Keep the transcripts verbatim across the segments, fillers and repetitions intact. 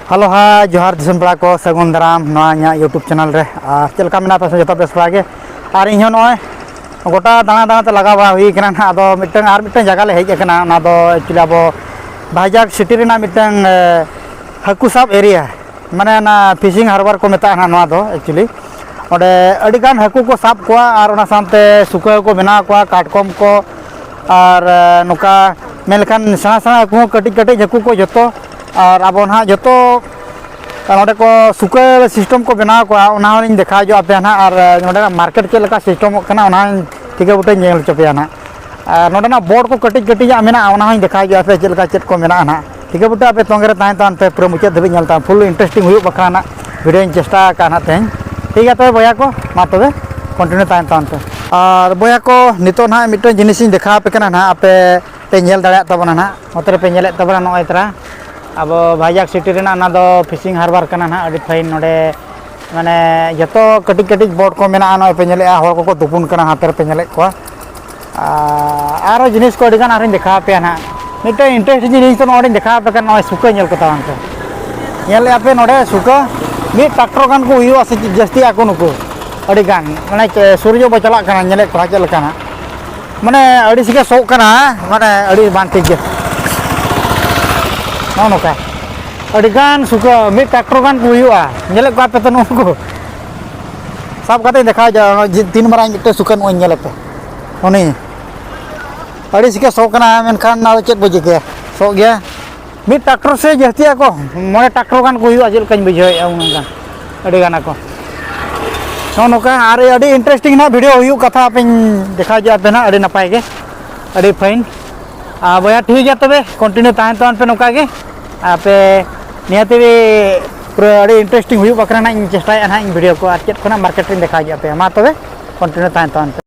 Hello, ᱦᱟᱭ, ᱡᱚᱦᱟᱨ ᱫᱤᱥᱚᱢ ᱯᱮᱲᱟ ᱠᱚ, ᱥᱟᱹᱜᱩᱱ ᱫᱟᱨᱟᱢ ᱱᱚᱣᱟ ᱤᱧᱟᱹᱜ YouTube ᱪᱮᱱᱮᱞ ᱨᱮ᱾ ᱟᱨ ᱪᱮᱫ ᱞᱮᱠᱟ ᱢᱮᱱᱟᱜ ᱯᱮᱭᱟ ᱥᱮ? ᱡᱚᱛᱚ ᱵᱮᱥ ᱵᱟᱲᱟ ᱜᱮ᱾ ᱟᱨ ᱤᱧ ᱦᱚᱸ ᱱᱚᱜᱼᱚᱭ ᱜᱚᱴᱟ ᱫᱟᱬᱟ ᱫᱟᱬᱟ ᱛᱮ ᱞᱟᱜᱟᱣ ᱵᱟᱲᱟ ᱦᱩᱭ ᱠᱟᱱᱟ ᱱᱟᱦᱟᱜ᱾ ᱟᱫᱚ ᱢᱤᱫᱴᱟᱝ ᱟᱨ ᱢᱤᱫᱴᱟᱝ ᱡᱟᱭᱜᱟ ᱞᱮ ᱦᱮᱡ ᱟᱠᱟᱱᱟ, ᱚᱱᱟ ᱫᱚ actually ᱟᱵᱚ ᱵᱷᱟᱭᱡᱟᱜᱽ ᱥᱤᱴᱤ ᱨᱮᱱᱟᱜ ᱢᱤᱫᱴᱟᱝ, ᱮ, ᱦᱟᱹᱠᱩ ᱥᱟᱵ ᱮᱨᱤᱭᱟ, ᱢᱟᱱᱮ ᱚᱱᱟ ᱯᱷᱤᱥᱤᱝ ᱦᱟᱨᱵᱟᱨ ᱠᱚ ᱢᱮᱛᱟᱜᱼᱟ ᱱᱟᱦᱟᱜ ᱱᱚᱣᱟ ᱫᱚ actually᱾ ᱚᱸᱰᱮ ᱟᱹᱰᱤᱜᱟᱱ ᱦᱟᱹᱠᱩ ᱠᱚ ᱥᱟᱵ ᱠᱚᱣᱟ ᱟᱨ ᱚᱱᱟ ᱥᱟᱶᱛᱮ ᱥᱩᱠᱟᱹ ᱦᱚᱸᱠᱚ ᱵᱮᱱᱟᱣ ᱠᱚᱣᱟ, ᱠᱟᱴᱠᱚᱢ ᱠᱚ, ᱟᱨ, ᱮ, ᱱᱚᱝᱠᱟ ᱢᱮᱱ ᱞᱮᱠᱷᱟᱱ ᱥᱮᱬᱟ ᱥᱮᱬᱟ ᱦᱟᱹᱠᱩ ᱦᱚᱸ, ᱠᱟᱹᱴᱤᱡ ᱠᱟᱹᱴᱤᱡ ᱦᱟᱹᱠᱩ ᱠᱚ ᱡᱚᱛᱚ᱾ ᱟᱨ ᱟᱵᱚ ᱱᱟᱦᱟᱜ ᱡᱚᱛᱚ ᱟᱨ ᱱᱚᱸᱰᱮ ᱠᱚ ᱥᱩᱠᱟᱹ ᱥᱤᱥᱴᱮᱢ ᱠᱚ ᱵᱮᱱᱟᱣ ᱠᱚᱣᱟ, ᱚᱱᱟ ᱦᱚᱸᱞᱤᱧ ᱫᱮᱠᱷᱟᱣ ᱧᱚᱜ ᱟᱯᱮᱭᱟ ᱱᱟᱦᱟᱜ᱾ ᱟᱨ ᱱᱚᱸᱰᱮᱱᱟᱜ ᱢᱟᱨᱠᱮᱴ ᱪᱮᱫ ᱞᱮᱠᱟ ᱥᱤᱥᱴᱮᱢᱚᱜ ᱠᱟᱱᱟ, ᱚᱱᱟ ᱦᱚᱸ ᱴᱷᱤᱠᱟᱹ ᱵᱩᱴᱟᱹ ᱧᱮᱞ ᱦᱚᱪᱚ ᱯᱮᱭᱟ ᱱᱟᱦᱟᱜ᱾ ᱟᱨ ᱱᱚᱸᱰᱮᱱᱟᱜ ᱵᱳᱨᱰ ᱠᱚ ᱠᱟᱹᱴᱤᱡ ᱠᱟᱹᱴᱤᱡᱟᱜ ᱢᱮᱱᱟᱜᱼᱟ, ᱚᱱᱟ ᱦᱚᱸᱧ ᱫᱮᱠᱷᱟᱣ ᱧᱚᱜ ᱟᱯᱮᱭᱟ ᱪᱮᱫ ᱞᱮᱠᱟ ᱪᱮᱫ ᱠᱚ ᱢᱮᱱᱟᱜᱼᱟ ᱱᱟᱦᱟᱜ᱾ ᱴᱷᱤᱠᱟᱹ ᱵᱩᱴᱟᱹ ᱟᱯᱮ ᱛᱚᱸᱜᱮ ᱨᱮ ᱛᱟᱦᱮᱱ ᱛᱟᱵᱚᱱ ᱯᱮ, ᱯᱩᱨᱟᱹ ᱢᱩᱪᱟᱹᱫ ᱫᱷᱟᱹᱵᱤᱡ ᱧᱮᱞ ᱛᱟᱵᱚᱱ, ᱯᱷᱩᱞ ᱤᱱᱴᱟᱨᱮᱥᱴᱤᱝ ᱦᱩᱭᱩᱜ ᱵᱟᱠᱷᱨᱟ ᱱᱟᱜ ᱵᱷᱤᱰᱤᱭᱳᱧ ᱪᱮᱥᱴᱟ ᱟᱠᱟᱫᱼᱟ ᱱᱟᱜ ᱛᱮᱦᱮᱧ᱾ ᱴᱷᱤᱠ ᱜᱮᱭᱟ ᱛᱚᱵᱮ ᱵᱚᱭᱦᱟ ᱠᱚ, ᱢᱟ ᱛᱚᱵᱮ ᱠᱚᱱᱴᱤᱱᱤᱭᱩ ᱛᱟᱦᱮᱱ ᱛᱟᱵᱚᱱ ᱯᱮ᱾ ᱟᱨ ᱵᱚᱭᱦᱟ ᱠᱚ, ᱱᱤᱛᱚᱜ ᱱᱟᱦᱟᱜ ᱢᱤᱫᱴᱟᱝ ᱡᱤᱱᱤᱥᱤᱧ ᱫᱮᱠᱷᱟᱣ ᱟᱯᱮ ᱠᱟᱱᱟ ᱱᱟᱦᱟᱜ, ᱟᱯᱮ ᱯᱮ ᱧᱮᱞ ᱫᱟᱲᱮᱭᱟᱜ ᱛᱟᱵᱚᱱᱟ ᱱᱟᱦᱟᱜ᱾ ᱱᱚᱛᱮ ᱨᱮᱯᱮ ᱧᱮᱞᱮᱫ ᱛᱟᱵᱚᱱᱟ ᱱᱚᱜᱼᱚᱭ ᱛᱟᱨᱟ ᱟᱵᱚ ᱵᱷᱟᱭᱡᱟᱜᱽ ᱥᱤᱴᱤ ᱨᱮᱱᱟᱜ ᱚᱱᱟ ᱫᱚ ᱯᱷᱤᱥᱤᱝ ᱦᱟᱨᱵᱟᱨ ᱠᱟᱱᱟ ᱱᱟᱦᱟᱜ᱾ ᱟᱹᱰᱤ ᱯᱷᱟᱭᱤᱱ ᱱᱚᱰᱮ, ᱢᱟᱱᱮ ᱡᱚᱛᱚ ᱠᱟᱹᱴᱤᱡ ᱠᱟᱹᱴᱤᱡ ᱵᱳᱴ ᱠᱚ ᱢᱮᱱᱟᱜᱼᱟ᱾ ᱱᱚᱜᱼᱚᱭ ᱯᱮ ᱧᱮᱞᱮᱫᱼᱟ, ᱦᱚᱲ ᱠᱚᱠᱚ ᱛᱩᱯᱩᱱ ᱠᱟᱱᱟ, ᱦᱟᱱᱛᱮ ᱨᱮᱯᱮ ᱧᱮᱞᱮᱫ ᱠᱚᱣᱟ᱾ ᱟᱨ ᱟᱨᱚ ᱡᱤᱱᱤᱥ ᱠᱚ ᱟᱹᱰᱤᱜᱟᱱ ᱟᱨᱦᱚᱧ ᱫᱮᱠᱷᱟᱣ ᱟᱯᱮᱭᱟ ᱱᱟᱦᱟᱜ᱾ ᱢᱤᱫᱴᱮᱱ ᱤᱱᱴᱟᱨᱮᱥᱴ ᱡᱤᱱᱤᱥ ᱫᱚ ᱱᱚᱜᱼᱚᱭ ᱞᱤᱧ ᱫᱮᱠᱷᱟᱣ ᱟᱯᱮ ᱠᱟᱱᱟ, ᱱᱚᱜᱼᱚᱭ ᱥᱩᱠᱟᱹ ᱧᱮᱞ ᱠᱚ ᱛᱟᱵᱚᱱ ᱯᱮ᱾ ᱧᱮᱞᱮᱫᱼᱟ ᱯᱮ ᱱᱚᱰᱮ ᱥᱩᱠᱟᱹ ᱢᱤᱫ ᱴᱨᱟᱠᱴᱚᱨ ᱜᱟᱱ ᱠᱚ ᱦᱩᱭᱩᱜᱼᱟ ᱥᱮ ᱪᱮᱫ, ᱡᱟᱹᱥᱛᱤᱜ ᱟᱠᱚ ᱱᱩᱠᱩ ᱟᱹᱰᱤᱜᱟᱱ᱾ ᱢᱟᱱᱮ ᱪᱮ-, ᱥᱩᱨ ᱧᱚᱜ ᱵᱚ ᱪᱟᱞᱟᱜ ᱠᱟᱱᱟ, ᱧᱮᱞᱮᱫ ᱠᱚᱣᱟ ᱪᱮᱫ ᱞᱮᱠᱟ ᱱᱟᱜ᱾ ᱢᱟᱱᱮ ᱟᱹᱰᱤ ᱥᱤᱜᱮ ᱥᱚᱜ ᱠᱟᱱᱟ, ᱢᱟᱱᱮ ᱟᱹᱰᱤ ᱵᱟᱝ ᱴᱷᱤᱠ ᱜᱮ᱾ ᱱᱚᱜᱼᱚ ᱱᱚᱝᱠᱟ ᱟᱹᱰᱤᱜᱟᱱ ᱥᱩᱠᱟᱹ, ᱢᱤᱫ ᱴᱨᱟᱠᱴᱚᱨ ᱜᱟᱱ ᱠᱚ ᱦᱩᱭᱩᱜᱼᱟ᱾ ᱧᱮᱞᱮᱫ ᱠᱚᱣᱟ ᱯᱮ ᱛᱚ ᱱᱩᱠᱩ᱾ ᱥᱟᱵ ᱠᱟᱛᱮᱧ ᱫᱮᱠᱷᱟᱣ ᱡᱟ, ᱡᱮ ᱛᱤᱱ ᱢᱟᱨᱟᱝ ᱢᱤᱫᱴᱮᱱ ᱥᱩᱠᱟᱹ ᱱᱚᱜᱼᱚᱭ ᱧᱮᱞᱮᱫ ᱯᱮ᱾ ᱩᱱᱤ ᱟᱹᱰᱤ ᱥᱤᱜᱮ ᱥᱚᱜ ᱠᱟᱱᱟ, ᱢᱮᱱᱠᱷᱟᱱ ᱟᱫᱚ ᱪᱮᱫ ᱵᱚ ᱪᱤᱠᱟᱹᱭᱟ? ᱥᱚᱜ ᱜᱮᱭᱟ᱾ ᱢᱤᱫ ᱴᱨᱟᱠᱴᱚᱨ ᱥᱮ ᱡᱟᱹᱥᱛᱤ ᱟᱠᱚ, ᱢᱚᱬᱮ ᱴᱨᱟᱠᱴᱚᱨ ᱜᱟᱱ ᱠᱚ ᱦᱩᱭᱩᱜᱼᱟ, ᱪᱮᱫ ᱞᱮᱠᱟᱧ ᱵᱩᱡᱷᱟᱹᱣᱮᱫᱼᱟ, ᱩᱱᱟᱹᱜ ᱜᱟᱱ, ᱟᱹᱰᱤ ᱜᱟᱱ ᱟᱠᱚ᱾ ᱱᱚᱜᱼᱚ ᱱᱚᱝᱠᱟ ᱟᱨ ᱟᱹᱰᱤ ᱤᱱᱴᱟᱨᱮᱥᱴᱤᱝ ᱱᱟᱜ ᱵᱷᱤᱰᱤᱭᱳ ᱦᱩᱭᱩᱜ ᱠᱟᱛᱷᱟ ᱯᱮᱧ ᱫᱮᱠᱷᱟᱣ ᱡᱚᱜ ᱟᱯᱮ ᱱᱟᱜ, ᱟᱹᱰᱤ ᱱᱟᱯᱟᱭ ᱜᱮ, ᱟᱹᱰᱤ ᱯᱷᱟᱭᱤᱱ᱾ ᱟᱨ ᱵᱚᱭᱦᱟ ᱴᱷᱤᱠ ᱜᱮᱭᱟ ᱛᱚᱵᱮ, ᱠᱚᱱᱴᱤᱱᱤᱭᱩ ᱛᱟᱦᱮᱱ ᱛᱟᱵᱚᱱ ᱯᱮ ᱱᱚᱝᱠᱟ ᱜᱮ᱾ ᱟᱯᱮ ᱱᱤᱦᱟᱹᱛᱤ ᱯᱩᱨᱟᱹ ᱟᱹᱰᱤ ᱤᱱᱴᱟᱨᱮᱥᱴᱤᱝ ᱦᱩᱭᱩᱜ ᱵᱟᱠᱷᱨᱟ ᱱᱟᱜ ᱤᱧ ᱪᱮᱥᱴᱟᱭᱟ ᱱᱟᱜ ᱤᱧ ᱵᱷᱤᱰᱤᱭᱳ ᱠᱚ ᱟᱨ ᱪᱮᱫ ᱠᱚ ᱱᱟᱜ ᱢᱟᱨᱠᱮᱴ ᱨᱤᱧ ᱫᱮᱠᱷᱟᱣ ᱡᱚᱜ ᱟᱯᱮᱭᱟ᱾ ᱢᱟ ᱛᱚᱵᱮ ᱠᱚᱱᱴᱤᱱᱤᱭᱩ ᱛᱟᱦᱮᱱ ᱛᱟᱵᱚᱱ ᱯᱮ᱾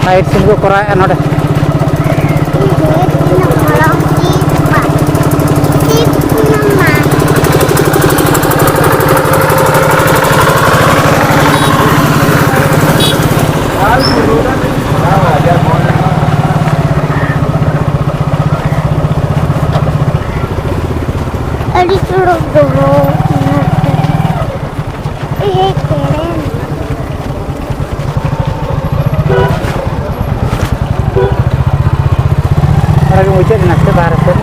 ᱞᱟᱭᱤᱴ ᱥᱤᱱ ᱠᱚ ᱠᱚᱨᱟᱣᱮᱫᱼᱟ ᱱᱚᱰᱮ᱾ ᱵᱟᱦᱨᱮ ᱥᱮᱫ᱾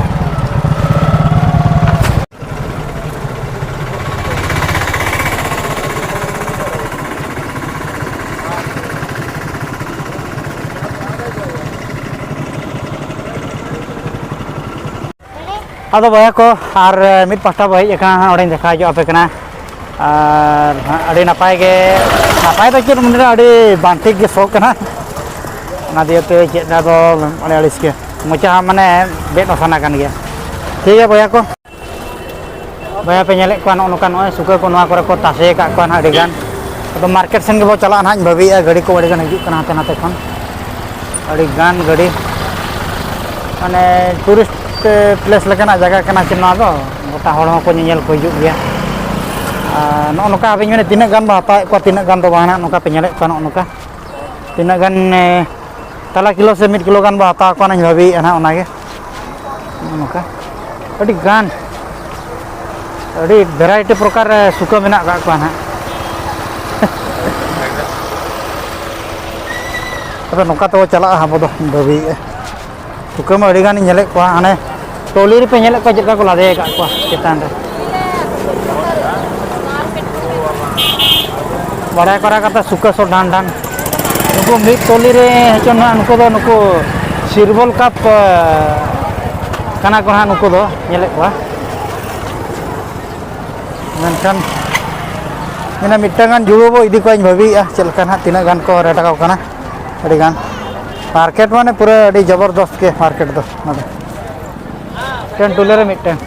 ᱟᱫᱚ ᱵᱚᱭᱦᱟ ᱠᱚ, ᱟᱨ ᱢᱤᱫ ᱯᱟᱦᱴᱟ ᱵᱚ ᱦᱮᱡ ᱟᱠᱟᱱᱟ, ᱚᱸᱰᱮᱧ ᱫᱮᱠᱷᱟᱣ ᱧᱚᱜ ᱟᱯᱮ ᱠᱟᱱᱟ᱾ ᱟᱨ ᱟᱹᱰᱤ ᱱᱟᱯᱟᱭ ᱜᱮ, ᱱᱟᱯᱟᱭ ᱫᱚ ᱪᱮᱫ ᱢᱮᱱᱟ, ᱟᱹᱰᱤ ᱵᱟᱝ ᱴᱷᱤᱠ ᱜᱮ ᱥᱚ ᱠᱟᱱᱟ᱾ ᱚᱱᱟ ᱫᱤᱭᱮ ᱛᱮ ᱪᱮᱫ ᱟᱫᱚ ᱟᱹᱰᱤ ᱟᱹᱲᱤᱥ ᱜᱮ, ᱢᱚᱪᱟ ᱦᱚᱸ ᱢᱟᱱᱮ ᱵᱮᱫ ᱦᱚᱸ ᱥᱟᱱᱟ ᱠᱟᱱ ᱜᱮᱭᱟ᱾ ᱴᱷᱤᱠ ᱜᱮᱭᱟ ᱵᱚᱭᱦᱟ ᱠᱚ, ᱵᱚᱭᱦᱟ ᱯᱮ ᱧᱮᱞᱮᱫ ᱠᱚᱣᱟ, ᱱᱚᱜᱼᱚ ᱱᱚᱝᱠᱟ ᱱᱚᱜᱼᱚᱭ ᱥᱩᱠᱟᱹ ᱠᱚ ᱱᱚᱣᱟ ᱠᱚᱨᱮ ᱠᱚ ᱛᱟᱥᱮ ᱟᱠᱟᱫ ᱠᱚᱣᱟ ᱱᱟᱦᱟᱜ ᱟᱹᱰᱤ ᱜᱟᱱ᱾ ᱟᱫᱚ ᱢᱟᱨᱠᱮᱴ ᱥᱮᱱ ᱜᱮᱵᱚ ᱪᱟᱞᱟᱜᱼᱟ ᱱᱟᱦᱟᱜ, ᱤᱧ ᱵᱷᱟᱹᱵᱤᱭᱮᱫᱼᱟ ᱜᱟᱹᱰᱤ ᱠᱚ ᱟᱹᱰᱤ ᱜᱟᱱ ᱦᱤᱡᱩᱜ ᱠᱟᱱᱟ ᱦᱟᱱᱛᱮ ᱱᱟᱛᱮ ᱠᱷᱚᱱ, ᱟᱹᱰᱤ ᱜᱟᱱ ᱜᱟᱹᱰᱤ᱾ ᱢᱟᱱᱮ ᱴᱩᱨᱤᱥᱴ ᱯᱞᱮᱥ ᱞᱮᱠᱟᱱᱟᱜ ᱡᱟᱭᱜᱟ ᱠᱟᱱᱟ ᱪᱮ ᱱᱚᱣᱟ ᱫᱚ, ᱜᱚᱴᱟ ᱦᱚᱲ ᱦᱚᱸᱠᱚ ᱧᱮᱧᱮᱞ ᱠᱚ ᱦᱤᱡᱩᱜ ᱜᱮᱭᱟ᱾ ᱟᱨ ᱱᱚᱜᱼᱚ ᱱᱚᱝᱠᱟ ᱟᱹᱵᱤᱱ ᱢᱮᱱᱟ ᱛᱤᱱᱟᱹᱜ ᱜᱟᱱ ᱵᱚ ᱦᱟᱛᱟᱣᱮᱫ ᱠᱚᱣᱟ, ᱛᱤᱱᱟᱹᱜ ᱜᱟᱱ ᱫᱚ ᱵᱟᱝ ᱱᱟᱦᱟᱜ, ᱱᱚᱝᱠᱟ ᱯᱮ ᱧᱮᱞᱮᱫ ᱠᱚᱣᱟ ᱱᱚᱜᱼᱚ ᱱᱚᱝᱠᱟ᱾ ᱛᱤᱱᱟᱹᱜ ᱜᱟᱱ, ᱮ, ᱛᱟᱞᱟ ᱠᱤᱞᱳ ᱥᱮ ᱢᱤᱫ ᱠᱤᱞᱳ ᱜᱟᱱ ᱵᱚ ᱦᱟᱛᱟᱣ ᱠᱚᱣᱟ ᱱᱟᱧ ᱵᱷᱟᱹᱵᱤᱭᱮᱫᱼᱟ ᱱᱟᱦᱟᱜ ᱚᱱᱟᱜᱮ᱾ ᱱᱚᱜᱼᱚ ᱱᱚᱝᱠᱟ ᱟᱹᱰᱤ ᱜᱟᱱ, ᱟᱹᱰᱤ ᱵᱷᱮᱨᱟᱭᱴᱤ ᱯᱨᱚᱠᱟᱨ, ᱮ, ᱥᱩᱠᱟᱹ ᱢᱮᱱᱟᱜ ᱟᱠᱟᱫ ᱠᱚᱣᱟ ᱱᱟᱦᱟᱜ᱾ ᱟᱫᱚ ᱱᱚᱝᱠᱟ ᱛᱮᱵᱚ ᱪᱟᱞᱟᱜᱼᱟ ᱟᱵᱚ ᱫᱚ, ᱵᱷᱟᱹᱵᱤᱭᱮᱫᱼᱟ᱾ ᱥᱩᱠᱟᱹ ᱢᱟ ᱟᱹᱰᱤ ᱜᱟᱱᱤᱧ ᱧᱮᱞᱮᱫ ᱠᱚᱣᱟ, ᱦᱟᱱᱮ ᱴᱚᱞᱤ ᱨᱮᱯᱮ ᱧᱮᱞᱮᱫ ᱠᱚᱣᱟ ᱪᱮᱫ ᱞᱮᱠᱟ ᱠᱚ ᱞᱟᱫᱮ ᱟᱠᱟᱫ ᱠᱚᱣᱟ ᱪᱮᱛᱟᱱ ᱨᱮ᱾ ᱵᱟᱲᱟᱭ ᱠᱚᱨᱟ ᱠᱟᱛᱷᱟ ᱥᱩᱠᱟᱹ ᱥᱚ ᱰᱷᱟᱱ ᱰᱷᱟᱱ᱾ ᱱᱩᱠᱩ ᱢᱤᱫ ᱴᱚᱞᱤ ᱨᱮ ᱦᱚᱪᱚ ᱱᱟᱦᱟᱜ ᱱᱩᱠᱩ ᱫᱚ ᱱᱩᱠᱩ ᱥᱤᱨᱵᱚᱞ ᱠᱟᱯ, ᱮ, ᱠᱟᱱᱟ ᱠᱚ ᱦᱟᱸᱜ ᱱᱩᱠᱩ ᱫᱚ, ᱧᱮᱞᱮᱫ ᱠᱚᱣᱟ᱾ ᱢᱮᱱᱠᱷᱟᱱ ᱢᱟᱱᱮ ᱢᱤᱫᱴᱟᱝ ᱜᱟᱱ ᱡᱩᱲᱟᱹ ᱵᱚ ᱤᱫᱤ ᱠᱚᱣᱟᱧ ᱵᱷᱟᱹᱵᱤᱭᱮᱫᱼᱟ, ᱪᱮᱫ ᱞᱮᱠᱟ ᱱᱟᱦᱟᱜ ᱛᱤᱱᱟᱹᱜ ᱜᱟᱱ ᱠᱚ ᱨᱮᱴ ᱟᱠᱚ ᱠᱟᱱᱟ᱾ ᱟᱹᱰᱤ ᱜᱟᱱ ᱢᱟᱨᱠᱮᱴ ᱢᱟᱱᱮ ᱯᱩᱨᱟᱹ ᱟᱹᱰᱤ ᱡᱚᱵᱚᱨᱫᱚᱥᱛ ᱜᱮ ᱢᱟᱨᱠᱮᱴ ᱫᱚ ᱱᱚᱰᱮ᱾ ᱢᱤᱫᱴᱮᱱ ᱴᱩᱞᱟᱹ ᱨᱮ ᱢᱤᱫᱴᱮᱱ᱾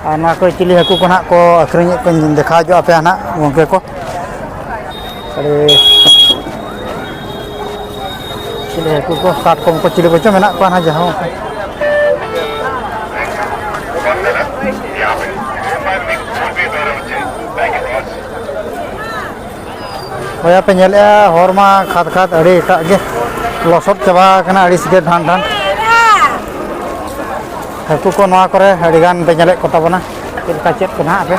ᱟᱨ ᱱᱚᱣᱟ ᱠᱚ ᱪᱤᱞᱤ ᱦᱟᱹᱠᱩ ᱠᱚ ᱱᱟᱦᱟᱜ ᱠᱚ ᱟᱹᱠᱷᱨᱤᱧᱮᱫ ᱠᱚᱧ ᱫᱮᱠᱷᱟᱣ ᱧᱚᱜ ᱟᱯᱮᱭᱟ ᱱᱟᱦᱟᱜ ᱜᱚᱢᱠᱮ ᱠᱚ᱾ ᱟᱹᱰᱤ ᱪᱤᱞᱤ ᱦᱟᱹᱠᱩ ᱠᱚ, ᱠᱟᱴᱠᱚᱢ ᱠᱚ, ᱪᱤᱞᱤ ᱠᱚᱪᱚ ᱢᱮᱱᱟᱜ ᱠᱚᱣᱟ ᱱᱟᱦᱟᱜ ᱡᱟᱦᱟᱸ᱾ ᱦᱳᱭ, ᱟᱯᱮ ᱧᱮᱞᱮᱜᱼᱟ, ᱦᱚᱨ ᱢᱟ ᱠᱷᱟᱫᱽ ᱠᱷᱟᱫᱽ, ᱟᱹᱰᱤ ᱮᱴᱟᱜ ᱜᱮ ᱞᱚᱥᱚᱫ ᱪᱟᱵᱟ ᱟᱠᱟᱱᱟ, ᱟᱹᱲᱤᱥ ᱜᱮ ᱰᱷᱟᱱ ᱰᱷᱟᱱ᱾ ᱦᱟᱹᱠᱩ ᱠᱚ ᱱᱚᱣᱟ ᱠᱚᱨᱮ ᱟᱹᱰᱤ ᱜᱟᱱ ᱯᱮ ᱧᱮᱞᱮᱫ ᱠᱚ ᱛᱟᱵᱚᱱᱟ, ᱪᱮᱫ ᱞᱮᱠᱟ ᱪᱮᱫ ᱠᱚ ᱱᱟᱦᱟᱜ ᱯᱮ,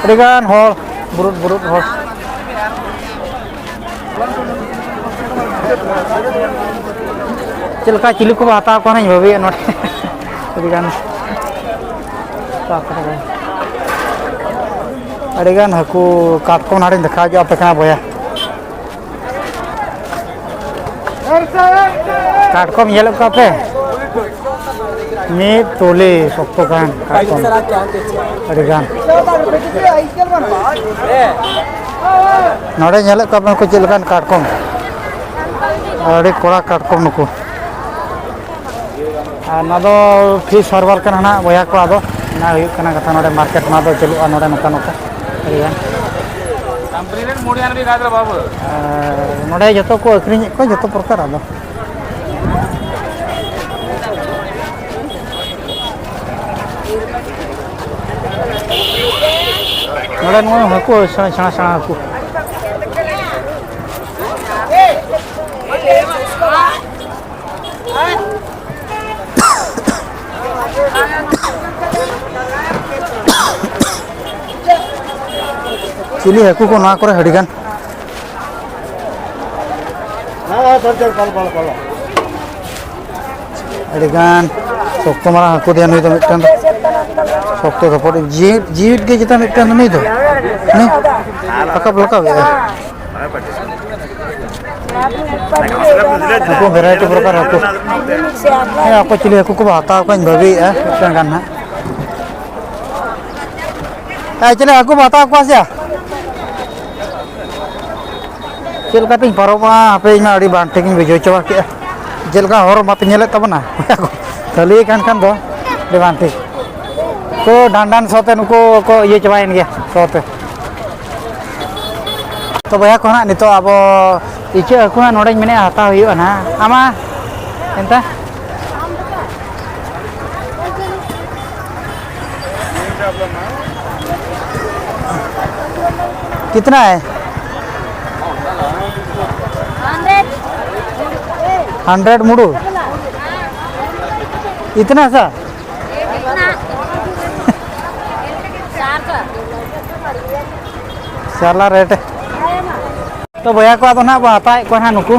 ᱟᱹᱰᱤ ᱜᱟᱱ ᱦᱚᱲ, ᱵᱩᱨᱩᱫ ᱵᱩᱨᱩᱫ ᱦᱚᱲ᱾ ᱪᱮᱫ ᱞᱮᱠᱟ ᱪᱤᱞᱤ ᱠᱚᱵᱚ ᱦᱟᱛᱟᱣ ᱠᱚᱣᱟ ᱦᱟᱸᱜ ᱤᱧ ᱵᱷᱟᱹᱵᱤᱭᱮᱫ ᱱᱚᱰᱮ᱾ ᱟᱹᱰᱤᱜᱟᱱ, ᱟᱹᱰᱤᱜᱟᱱ ᱦᱟᱹᱠᱩ, ᱠᱟᱴᱠᱚᱢ ᱱᱟᱦᱟᱜ ᱤᱧ ᱫᱮᱠᱷᱟᱣ ᱧᱚᱜ ᱟᱯᱮ ᱠᱟᱱᱟ ᱵᱚᱭᱦᱟ᱾ ᱠᱟᱴᱠᱚᱢ ᱧᱮᱞᱮᱫ ᱠᱚᱣᱟ ᱯᱮ? ᱢᱤᱫ ᱴᱚᱞᱤ ᱥᱚᱠᱛᱚ ᱜᱟᱱ ᱠᱟᱴᱠᱚᱢ, ᱟᱹᱰᱤ ᱜᱟᱱ᱾ ᱱᱚᱰᱮ ᱧᱮᱞᱮᱫ ᱠᱚᱣᱟ ᱯᱮ ᱱᱩᱠᱩ ᱪᱮᱫ ᱞᱮᱠᱟᱱ ᱠᱟᱴᱠᱚᱢ, ᱟᱹᱰᱤ ᱠᱚᱲᱟ ᱠᱟᱴᱠᱚᱢ ᱱᱩᱠᱩ᱾ ᱟᱨ ᱱᱚᱣᱟ ᱫᱚ ᱯᱷᱤᱥ ᱦᱟᱨᱵᱟᱨ ᱠᱟᱱᱟ ᱱᱟᱦᱟᱜ ᱵᱚᱭᱦᱟ ᱠᱚ, ᱟᱫᱚ ᱚᱱᱟ ᱦᱩᱭᱩᱜ ᱠᱟᱱᱟ ᱠᱟᱛᱷᱟ᱾ ᱱᱚᱰᱮ ᱢᱟᱨᱠᱮᱴ ᱱᱚᱣᱟ ᱫᱚ ᱪᱟᱹᱞᱩᱜᱼᱟ ᱱᱚᱰᱮ ᱱᱚᱝᱠᱟ ᱱᱚᱝᱠᱟ ᱟᱹᱰᱤ ᱜᱟᱱ᱾ ᱟᱨ ᱱᱚᱰᱮ ᱡᱚᱛᱚ ᱠᱚ ᱟᱹᱠᱷᱨᱤᱧᱮᱫ ᱠᱚᱣᱟ ᱡᱚᱛᱚ ᱯᱨᱚᱠᱟᱨ᱾ ᱟᱫᱚ ᱱᱚᱰᱮ ᱱᱚᱜᱼᱚᱭ ᱦᱟᱹᱠᱩ, ᱥᱮᱬᱟ ᱥᱮᱬᱟ ᱥᱮᱬᱟ ᱦᱟᱹᱠᱩ᱾ ᱪᱤᱞᱤ ᱦᱟᱹᱠᱩ ᱠᱚ ᱱᱚᱣᱟ ᱠᱚᱨᱮ ᱟᱹᱰᱤ ᱜᱟᱱ᱾ ᱦᱮᱸ, ᱦᱮᱸ, ᱫᱷᱚᱨ, ᱫᱷᱚᱨ, ᱯᱟᱞ, ᱯᱟᱞ, ᱯᱟᱞ᱾ ᱟᱹᱰᱤ ᱜᱟᱱ ᱥᱚᱠᱛᱚ ᱢᱟᱨᱟᱝ ᱦᱟᱹᱠᱩ ᱫᱚᱭᱟ ᱱᱩᱭ ᱫᱚ ᱢᱤᱫᱴᱟᱝ ᱫᱚ᱾ ᱥᱚᱠᱛᱚ ᱫᱷᱟᱯᱚᱲ ᱡᱤᱣᱤᱫ, ᱡᱤᱣᱤᱫ ᱜᱮ ᱪᱮᱛᱟᱱ ᱢᱤᱫᱴᱟᱝ ᱫᱚ ᱱᱩᱭ ᱫᱚ᱾ ᱱᱩᱭ ᱨᱟᱠᱟᱵ, ᱨᱟᱠᱟᱵ ᱮᱫᱟ᱾ ᱱᱩᱠᱩ ᱵᱷᱮᱨᱟᱭᱴᱤ ᱯᱨᱚᱠᱟᱨ ᱦᱟᱹᱠᱩ᱾ ᱦᱮᱸ, ᱚᱠᱚᱭ ᱪᱤᱞᱤ ᱦᱟᱹᱠᱩ ᱠᱚᱵᱚ ᱦᱟᱛᱟᱣ ᱠᱚᱣᱟᱧ ᱵᱷᱟᱹᱵᱤᱭᱮᱫᱼᱟ ᱢᱤᱫᱴᱟᱝ ᱜᱟᱱ ᱦᱟᱸᱜ᱾ ᱦᱮᱸ, ᱪᱤᱞᱤ ᱦᱟᱹᱠᱩ ᱵᱚ ᱦᱟᱛᱟᱣ ᱠᱚᱣᱟ ᱥᱮ? ᱪᱮᱫ ᱞᱮᱠᱟᱛᱤᱧ ᱯᱟᱨᱚᱢᱚᱜᱼᱟ ᱦᱟᱯᱮ, ᱤᱧ ᱢᱟ ᱟᱹᱰᱤ ᱵᱟᱝ ᱴᱷᱤᱠ ᱤᱧ ᱵᱩᱡᱷᱟᱹᱣ ᱪᱟᱵᱟ ᱠᱮᱜᱼᱟ᱾ ᱪᱮᱫ ᱞᱮᱠᱟ ᱦᱚᱨ ᱢᱟᱯᱮ ᱧᱮᱞᱮᱫ ᱛᱟᱵᱚᱱᱟ? ᱠᱷᱟᱹᱞᱤ ᱠᱟᱱ ᱠᱷᱟᱱ ᱫᱚ ᱟᱹᱰᱤ ᱵᱟᱝ ᱴᱷᱤᱠ᱾ ᱛᱚ ᱰᱟᱱᱰᱟᱱ ᱥᱚ ᱛᱮ ᱱᱩᱠᱩ ᱠᱚ ᱤᱭᱟᱹ ᱪᱟᱵᱟᱭᱮᱱ ᱜᱮᱭᱟ ᱥᱚ ᱛᱮ᱾ ᱛᱚ ᱵᱚᱭᱦᱟ ᱠᱚ ᱦᱟᱸᱜ, ᱱᱤᱛᱚᱜ ᱟᱵᱚ ᱤᱪᱟᱹᱜ ᱦᱟᱹᱠᱩ ᱦᱟᱸᱜ ᱱᱚᱰᱮᱧ ᱢᱮᱱᱮᱫᱼᱟ ᱦᱟᱛᱟᱣ ᱦᱩᱭᱩᱜᱼᱟ ᱱᱟᱦᱟᱜ᱾ ᱟᱢᱟ ᱮᱱᱛᱮ ᱠᱤᱛᱱᱟ ᱦᱟᱭ? ᱦᱟᱱᱰᱨᱮᱰ ᱢᱩᱲᱩ? ᱤᱛᱱᱟ ᱥᱟ? ᱥᱟᱞᱟ ᱨᱮᱴ᱾ ᱛᱚ ᱵᱚᱭᱦᱟ ᱠᱚ, ᱟᱫᱚ ᱱᱟᱦᱟᱜ ᱵᱚᱱ ᱦᱟᱛᱟᱣᱮᱫ ᱠᱚᱣᱟ ᱱᱟᱦᱟᱜ ᱱᱩᱠᱩ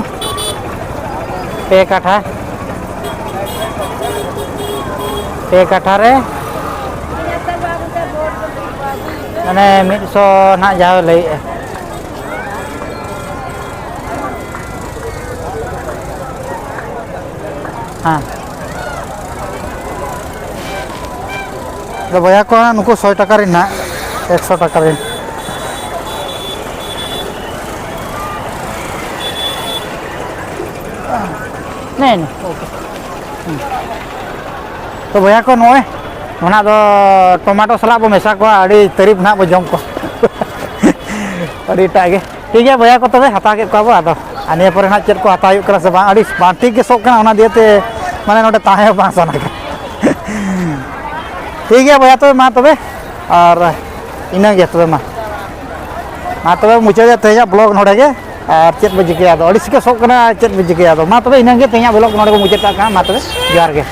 ᱯᱮ ᱠᱟᱴᱷᱟ᱾ ᱯᱮ ᱠᱟᱴᱷᱟ ᱨᱮ ᱢᱟᱱᱮ ᱢᱤᱫ ᱥᱚ ᱱᱟᱦᱟᱜ ᱡᱟᱦᱟᱸ ᱞᱟᱹᱭᱮᱜᱼᱟ᱾ ᱦᱮᱸ᱾ ᱟᱫᱚ ᱵᱚᱭᱦᱟ ᱠᱚ ᱦᱟᱸᱜ ᱱᱩᱠᱩ ᱥᱚᱭ ᱴᱟᱠᱟ ᱨᱮᱱ ᱦᱟᱸᱜ, ᱮᱠᱥᱚ ᱴᱟᱠᱟ ᱨᱮᱱ᱾ ᱱᱮ, ᱱᱮ, ᱳᱠᱮ᱾ ᱦᱩᱸ᱾ ᱛᱚ ᱵᱚᱭᱦᱟ ᱠᱚ, ᱱᱚᱜᱼᱚᱭ ᱚᱱᱟ ᱫᱚ ᱴᱚᱢᱟᱴᱳ ᱥᱟᱞᱟᱜ ᱵᱚ ᱢᱮᱥᱟ ᱠᱚᱣᱟ, ᱟᱹᱰᱤ ᱛᱟᱹᱨᱤᱯ ᱱᱟᱦᱟᱜ ᱵᱚ ᱡᱚᱢ ᱠᱚᱣᱟ᱾ ᱟᱹᱰᱤ ᱮᱴᱟᱜ ᱜᱮ᱾ ᱴᱷᱤᱠ ᱜᱮᱭᱟ ᱵᱚᱭᱦᱟ ᱠᱚ, ᱛᱚᱵᱮ ᱦᱟᱛᱟᱣ ᱠᱮᱫ ᱠᱚᱣᱟ ᱵᱚ, ᱟᱫᱚ ᱟᱨ ᱱᱤᱭᱟᱹ ᱯᱚᱨᱮ ᱱᱟᱦᱟᱜ ᱪᱮᱫ ᱠᱚ ᱦᱟᱛᱟᱣ ᱦᱩᱭᱩᱜ ᱠᱟᱱᱟ ᱥᱮ ᱵᱟᱝ, ᱟᱹᱰᱤ ᱵᱟᱝ ᱴᱷᱤᱠ ᱜᱮ ᱥᱚᱜ ᱠᱟᱱᱟ, ᱚᱱᱟ ᱫᱤᱭᱮ ᱛᱮ ᱢᱟᱱᱮ ᱱᱚᱰᱮ ᱛᱟᱦᱮᱸ ᱦᱚᱸ ᱵᱟᱝ ᱥᱟᱱᱟ ᱠᱟᱱᱟ᱾ ᱴᱷᱤᱠ ᱜᱮᱭᱟ ᱵᱚᱭᱦᱟ, ᱛᱚᱵᱮ ᱢᱟ ᱛᱚᱵᱮ, ᱟᱨ ᱤᱱᱟᱹ ᱜᱮ ᱛᱚᱵᱮ ᱢᱟ, ᱢᱟ ᱛᱚᱵᱮ ᱢᱩᱪᱟᱹᱫ ᱛᱮᱦᱮᱧᱟᱜ ᱵᱞᱚᱜ ᱱᱚᱰᱮ ᱜᱮ᱾ ᱟᱨ ᱪᱮᱫ ᱵᱚ ᱪᱤᱠᱟᱹᱭᱟ ᱟᱫᱚ, ᱟᱹᱰᱤ ᱥᱤᱠᱟᱹ ᱥᱚᱜ ᱠᱟᱱᱟ, ᱪᱮᱫ ᱵᱚ ᱪᱤᱠᱟᱹᱭᱟ ᱟᱫᱚ᱾ ᱢᱟ ᱛᱚᱵᱮ ᱤᱱᱟᱹ ᱜᱮ ᱛᱮᱦᱮᱧᱟᱜ ᱵᱞᱚᱜ ᱱᱚᱰᱮ ᱜᱮ ᱢᱩᱪᱟᱹᱫ ᱠᱟᱜ ᱠᱟᱱᱟ᱾ ᱢᱟ ᱛᱚᱵᱮ ᱡᱚᱦᱟᱨ ᱜᱮ᱾